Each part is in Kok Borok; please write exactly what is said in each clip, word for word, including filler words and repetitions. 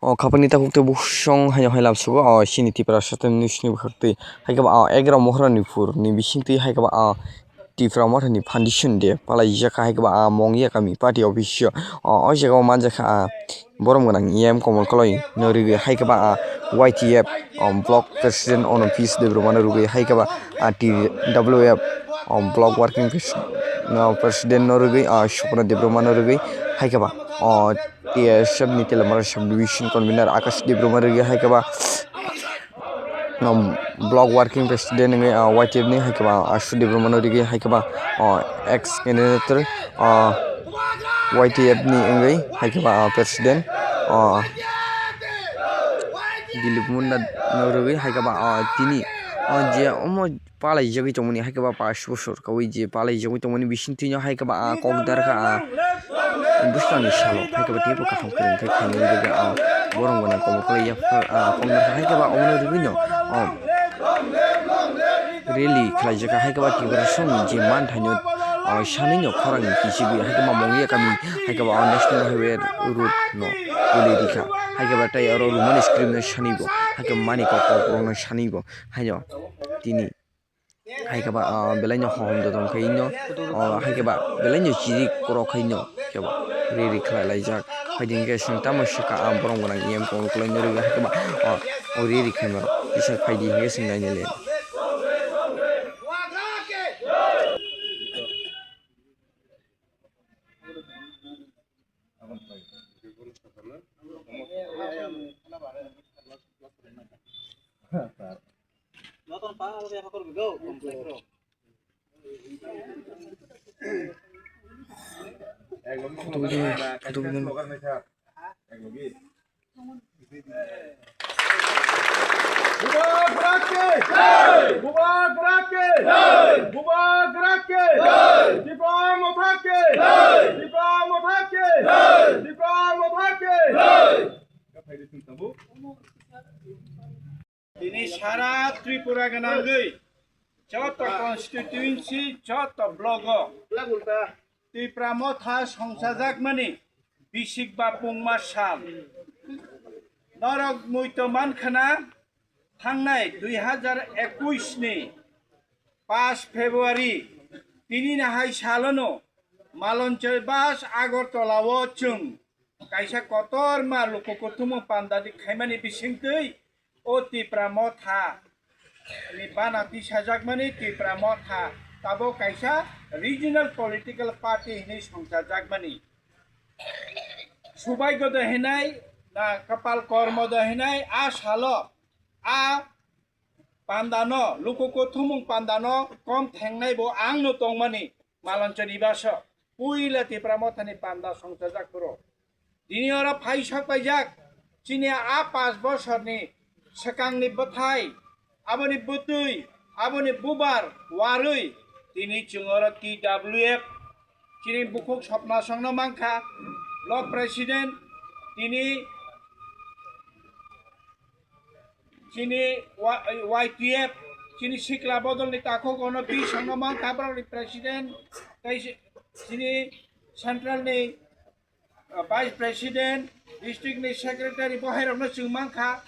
O khapangni takhuk tei busong haino hai lamsugo, o chini Tipra Sathani sini bwkhak twi hai khe ba, o egaroh Mohorani phurni bising twi hai khe ba, o Tipra Mothani foundation day palaijak kha hai khe ba, o Mongia kami party office o, o jaga o manjak kha, o borom gwnang E M Komol Koloi no rwgwi hai khe ba, o Y T F, o block president Ono Peace Debbarma no rwgwi hai khe ba, o T W F, o block working pres-, no president no rwgwi, o Supana Debbarma no rwgwi hai khe ba, o T S F ni Telamara Subdivision Convener Akash Debbarma rwgwi hai khe ba, um, Block Working President wngwi, uh, Y T F ni hai khe ba, uh, Ashu Debbarma no rwgwi hai khe ba, uh, ex candidate, uh, Y T F ni wngwi hai khe ba, uh, President, uh, Dilip Munda no rwgwi hai khe ba, uh, tini, uh, je omo palaijagwi tongmani, hai khe ba pash bosor kaui je palaijagwi tongmani bisingtwi no hai khe ba, ah, kokdar kha, ah, bwskangni salo hai khe ba teibo kaham kwrwng khe khainai, ah, borom gwnang komo khlai ya, ah, kokdar kha hai khe ba omono rwgwi no, oh, rally khlaijak kha hai khe ba Tiprasani je manthaino, oh, sanino khorang kichigwi hai khe ba Mongia kami hai khe ba, oh, National Highway road no tuli rikha hai khe ba tei oro Roman script no sanibo hai khe Manikya Kokborok no sanibo haino tini. Hai khe ba, ah, belai no hohom dodom khe ino, oh, hai khe ba belai no chiri korok khe ino khe ba ri ri khlai laijak. Phaidi hwnkhe chwng tamo swkha, ah, borom gwnang E M Komol Koloi no rwgwi hai khe ba, oh, oh, ri ri khlai mano. Kisa phaidi hwnkhe chwng naina le. Bubagra ki jai! Bubagra ki jai! Bubagra ki jai! Tipra Motha ki jai! Tipra Motha ki jai! Tipra Motha ki jai! Tini sara Tripura gwnangwi joto constituency, joto blogo Tipra Motha songchajakmani bisik ba pungma sal. Norok muito mankhana thangnai dui hazar ekush ni pash February tini nahai salono Malonchoi bus Agartala o chwng kaisa kotorma luku kuthumung panda di khaimani bisingtwi o Tipra Motha ni bana tisajakmani Tipra Motha tabok kaisa regional political party hinwi songchajakmani. Subaigo de hinai na kapal kormo de hinai a salo a pandano, luku kuthumung pandano kom thengnai bo ang no tongmani Malonchoi ni baso puila Tipra Mothani panda songchajak phuru. Tini oro phai sok paijak chini a pash bosorni swkangni bwthai, aboni bwtwi, aboni bubar warwi tini chwng oro T W F chini bukhuk Sopna Songno mankha, block president, tini chini wa-, Y T F, chini sikla bodolni takhuk ono bisongno mankha borokni president, tei si-, chini central ni, uh, vice president, district ni secretary, bo hairokno chwng mankha,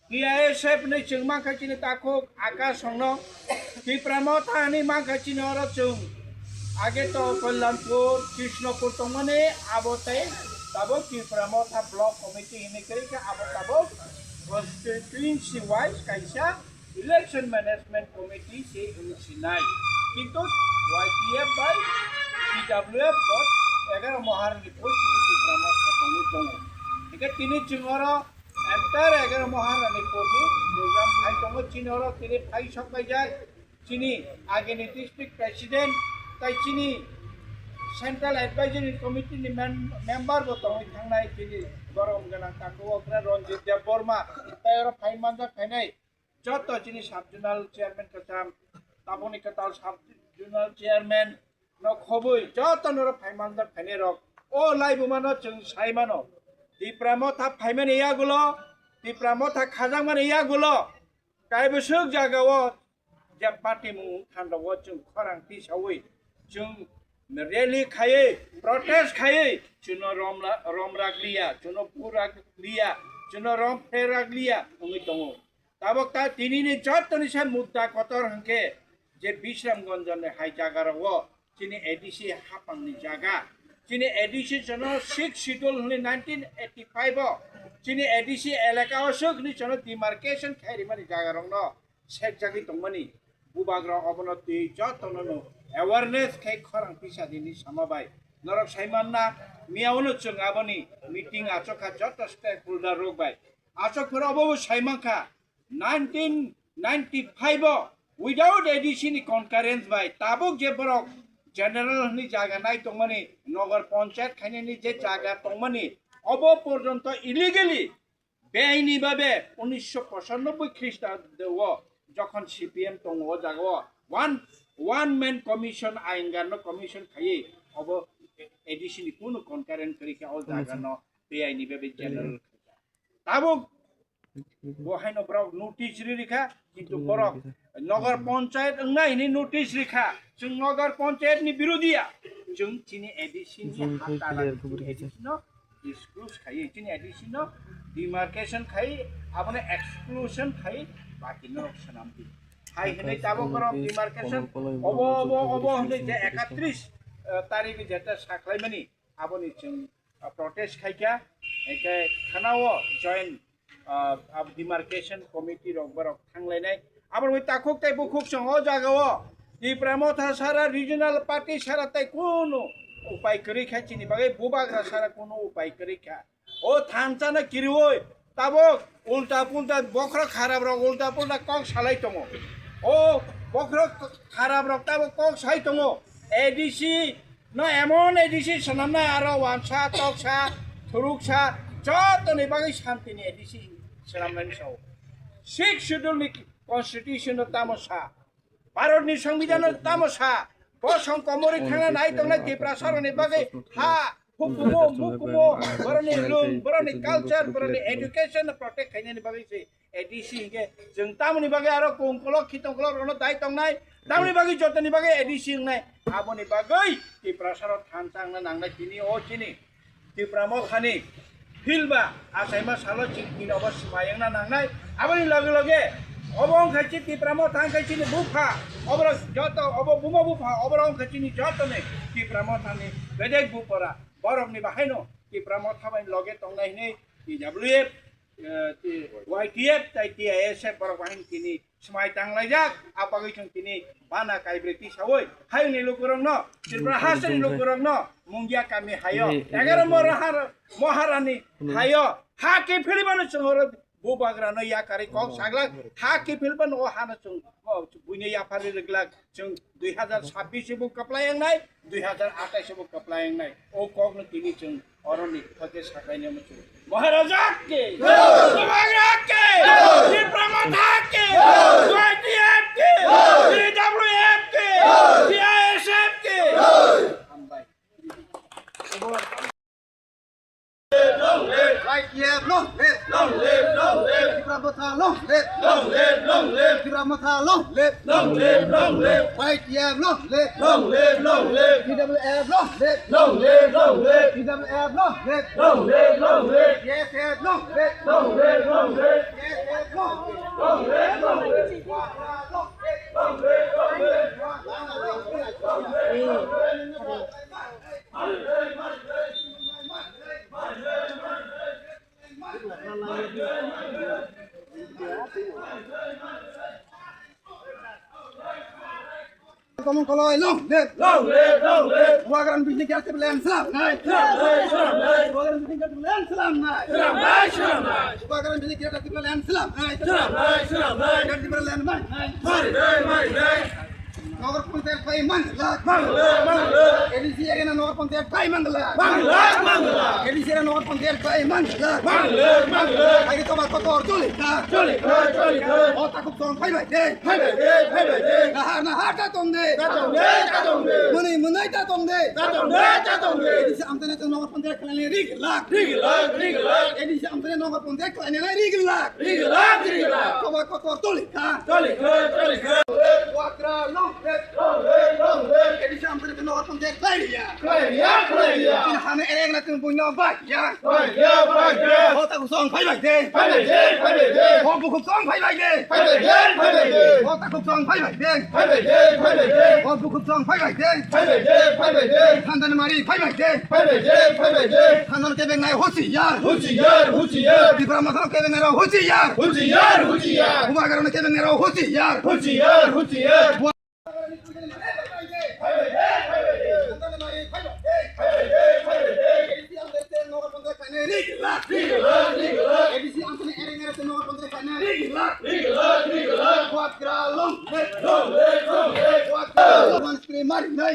T I S F ni chwng mankha chini takhuk Akash Songno, Tipra Motha ni mankha chini oro chwng, age to Kalyanpur, Krishnapur tongmani abo tei tabok Tipra Motha block committee hinwi kwrwi kha abo tabok constituency wise kaisa election management committee se wng sinai. Kintu Y T F bai T W F bo egaroh Moharani bo chini Tipra Motha tongwi tongo. Hingkhe tini chwng oro entire egaroh Moharani porni program khai tongo, chini oro tini phai sok paijak. Chini agini district president, tai chini central advisory committee ni mem-, member bo tongwi thangnai chini borom gwnang takhuk okra Ranjit Debbarma, tai oro phai manjak phainai joto chini sub zonal chairman kwcham, tabukni kwtal sub zonal chairman no khobwi joto norok phai manjak phainai rok. O laibuma no chwng sai mano, Tipra Motha phaimani yagulo, Tipra Motha khajakmani yagulo, kaibwswk jagao je party mung thandago chwng khorang tisawi chwng rally khaiwi, protest khaiwi, chwngno romla-, romrak liya, chwngno purak liya, chwngno rom pheraglia wngwi tongo. Tabok ta tinini jottoni se mudda kotor hwnkhe je Bisramganj ni hai jaga rogo chini A D C hapangni jaga, chini A D C jono sixth schedule hwnwi nineteen eighty-five o chini A D C elaka o swk hwnwi jono demarcation khai rimani jaga rokno sekjagwi tongmani. Bubagra obono twi jotono no awareness khai khorang tisa dini sama bai. Norok sai manna, miyao no chwng aboni meeting achokha joto stakeholder rok bai. Achok phuru obo bo sai mankha, nineteen ninety-five o without A D C ni concurrence bai tabuk je borok general hwnwi jaga nai tongmani, nogor panchayat khainani je jaga tongmani, obo porjonto illegally beaini babe unisho pochanobboi Khristado o jokhon C P M tongo o jaga o one, one man commission, Ayangar no commission khaiwi obo A D C ni kunu concurrent kwrwi khe o jaga no beaini babe general khaijak. Tabuk bo haino borok notice ri rikha, kintu borok nogar panchayat wngnai hwnwi notice rikha. Chwng nogar panchayat ni birodhiya. Chwng chini A D C ni ha tala ni chini A D C no exclude khai, chini A D C no demarcation khai, abono exclusion khai, baki norok swnam di. Hai hwnwi tabuk borok demarcation obo, obo, obo hwnwi je ekatris, eh, tarikh jeta sakhlaimani, aboni chwng, ah, protest khaikha, hwnkhe khwnao joint, ah, ah, demarcation committee rok borok thanglainai. Aboni takhuk tei bukhuk chwng o jaga o Tipra Motha sara regional party sara tei kunu upai kwrwi kha chini bagwi bubagra sara kunu upai kwrwi kha. O thansa no kiriwi tabuk ulta pulta bokhorok kharap rok ulta pulta kok salai tongo. O bokhorok kharap rok tabuk kok sai tongo. A D C no emon A D C swnamnai aro wansa, toksa, thuruksa, jotoni bagwi santini A D C swnamnani sao. Sixth Schedule ni constitution no tamo sa? Bharatni Songbidan no tamo sa? Bo songkomori thangna nai tongnai Tiprasaroni bagwi ha, hukumu, mukumu, boroni lung, boroni culture, boroni education no protect khainani bagwi se A D C hinkhe chwng tamoni bagwi aro kongkolok khitongkolok rono dai tongnai, tamoni bagwi jotoni bagwi A D C wngnai, aboni bagwi Tiprasaro thansa wngna nangnai tini o chini Tipra Mothani field ba achaima salo chini tini obo swmai wngna nangnai. Aboni loge loge obo wngkha chi Tipra Motha wngkha chini bupha, oborok joto obo buma bupha, oborok wngkha chini jotoni Tipra Mothani bedek bupora. Borokni bahaino Tipra Motha bai loge tongnai hwnwi T W F, eh, T-, Y T F tei T I S F borok bahai tini swmai tanglaijak, a bagwi chwng tini bana kaibrwi tisaui hayungni lukurokno, Tripura hasteni lukurokno, Mungia kami hayo, egaroh Mohara-, Moharani hayo, ha kiphilbano chwng oro bubagrano yakarwi kok saglak, ha kiphilbano o hano chwng, o buino yapharwi rwglak, chwng dui hazar sabbish bo kwplai wngnai, dui hazar atais bo kwplai wngnai. O kokno tini chwng oroni thokhe sakaini muchung. Maharaja ki! Jai! Bubagra ki! Jai! Tipra Motha ki! Jai! Y T F ki! Jai! T W F ki! Jai! T I S F ki! Jai! Hambai. Long live! Y T F long live! Long live, long live! Tipra Motha long live! Long live, long live! Tipra Motha long live! Long live, long live! Y T F long live! Long live, long live! T W F long live! Long live, long live! T W F long live! Long live, long live! T S F long live! Long live, long live! T S F long live! Long live, long live! Long live, long live! Tomon koloi long live! Long live, long live! Bubagrani bisni Greater Tipraland slam nai! Slam nai, slam nai! Bubagrani bisni Greater Tipraland slam nai! Slam nai, slam nai! Bubagrani bisni Greater Tipraland slam nai! Slam nai, slam nai! Greater Tipraland mai nai! Mari nai, mari nai! Nagar Panchayat bai manglak. Manglak, manglak. A D C area Nagar Panchayat bai manglak. Manglak, manglak. A D C area Nagar Panchayat bai manglak. Manglak, manglak. Hai toba kotor choli kha. Choli kha, choli kha. O takhuk song phai bai de. Phai bai de, phai bai de. Nahar, nahar ta tong de. Ta tong de, ta tong de. Mwnwi, mwnwi ta tong de. Ta tong de, ta tong de. A D C amtani tong Nagar Panchayat khlainai ri glak. Ri glak, ri glak. A D C amtani Nagar Panchayat khlainai ri glak. Ri glak, ri glak. Toba kotor choli kha. Choli kha, choli kha. Bubagra long live. Long live, long live. A D C amtwini tei nogo tongthai khlai ya. Khlai ya, khlai ya. Chini hani ereng na chini buino bai ya. Bai ya, bai ya. Hota kusong phai bai de. Phai bai de, phai bai de. Ho bukhuk song phai bai de. Phai bai de, phai bai de. Hota kusong phai bai de. Phai bai de, phai bai de. Ho bukhuk song phai bai de. Phai bai de, phai bai de. Thandani mari phai bai de. Phai bai de, phai bai de. Thandani kebeng nai husi yar. Husi yar, husi yar. Tipra masalo kebeng nai husi yar. Husi yar, husi yar. Bubagra kebeng nai husi yar. Husi yar, husi yar. Mari nai,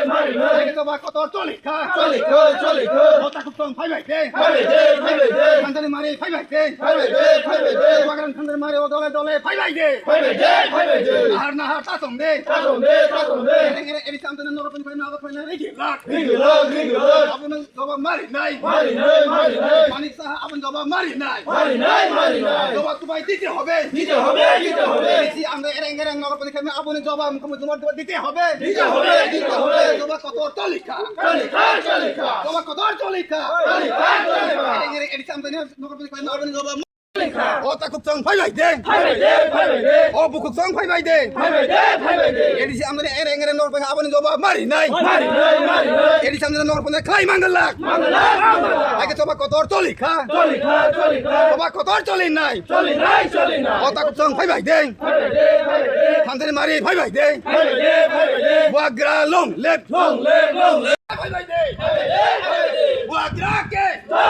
mari nai. Kotor choli kha. Choli kha, choli kha. Hota kusong phai bai de. Phai bai de, phai bai de. Thandani mari phai bai de. Phai bai de, phai bai de. Bubagra thandani mari o dole dole phai bai de. Phai bai de, phai bai de. Nahar nahar ta tong de. Ta tong de, ta tong de. Ere ere ere samtene noro pon phai na phai na rigi lak. Rigi lak, rigi lak. Abono jawab mari nai. Mari nai, mari nai. Manik Saha abono jawab mari nai. Mari nai, mari nai. Jawab tubai dite hobe. Dite hobe, dite hobe. Isi amda ereng ereng noro pon phai na abono jawab mukhumuk jawab diba dite hobe. দিতে হবে, দিতে হবে। জবা কত চল্লিশ খা। চল্লিশ খা, চল্লিশ খা। জবা কত চল্লিশ খা। চল্লিশ খা, চল্লিশ খা। এরে, এরে, এরে, সামনে নগর প্রতি কয় না, আপনি জবা চল্লিশ খা। ও তা খুব চং ফাই ভাই দে। ফাই ভাই দে, ফাই ভাই দে। ও বুকুক চং ফাই ভাই দে। ফাই ভাই দে, ফাই ভাই দে। এডিসি আমদানি এরে এরে নগর প্রতি আপনি জবা মারি নাই। মারি নাই, মারি নাই। এডিসি আমদানি নগর প্রতি খাই মাঙ্গল লাখ। মাঙ্গল লাখ, মাঙ্গল লাখ। আগে জবা কত চল্লিশ খা। চল্লিশ খা, চল্লিশ খা। জবা কত চল্লিশ নাই। চল্লিশ নাই, চল্লিশ নাই। ও তা খুব চং ফাই ভাই দে। ফাই ভাই দে, ফাই ভাই দে। Thandani mari phai bai de. Phai bai de, phai bai de. Bubagra long live. Long live, long live. Phai bai de. Phai bai de, phai bai de. Bubagra ke. Jai.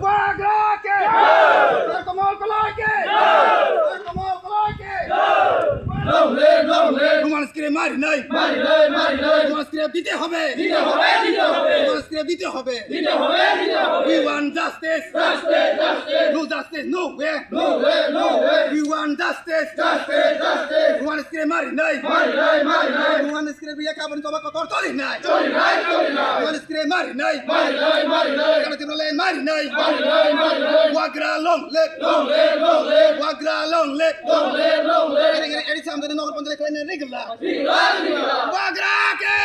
Bubagra ke. Jai. Sar Kamal Koloi ke. Jai. Sar Kamal Koloi ke. Jai. Long live, long live. Human Scribe mari nai. Mari nai, mari nai. Human Scribe dite hobe. Dite hobe, dite hobe. Human Scribe dite hobe. Dite hobe, dite hobe. We want justice. Justice, justice. No justice, no way. No way, no way. We want justice. Justice, justice. Human Scribe mari nai. Mari nai, mari nai. Human Scribe ya kabun jawab kotor choli nai. Choli nai, choli nai. Human Scribe mari nai. Mari nai, mari nai. Kana Tripura land mari nai. Mari nai, mari nai. Bubagra long live. Long live, long live. Bubagra long live. Long live, long live. Ere, ere, ere, samdani nogor panchayat khlaina regular. Regular, regular. Bubagra ke.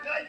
Jai.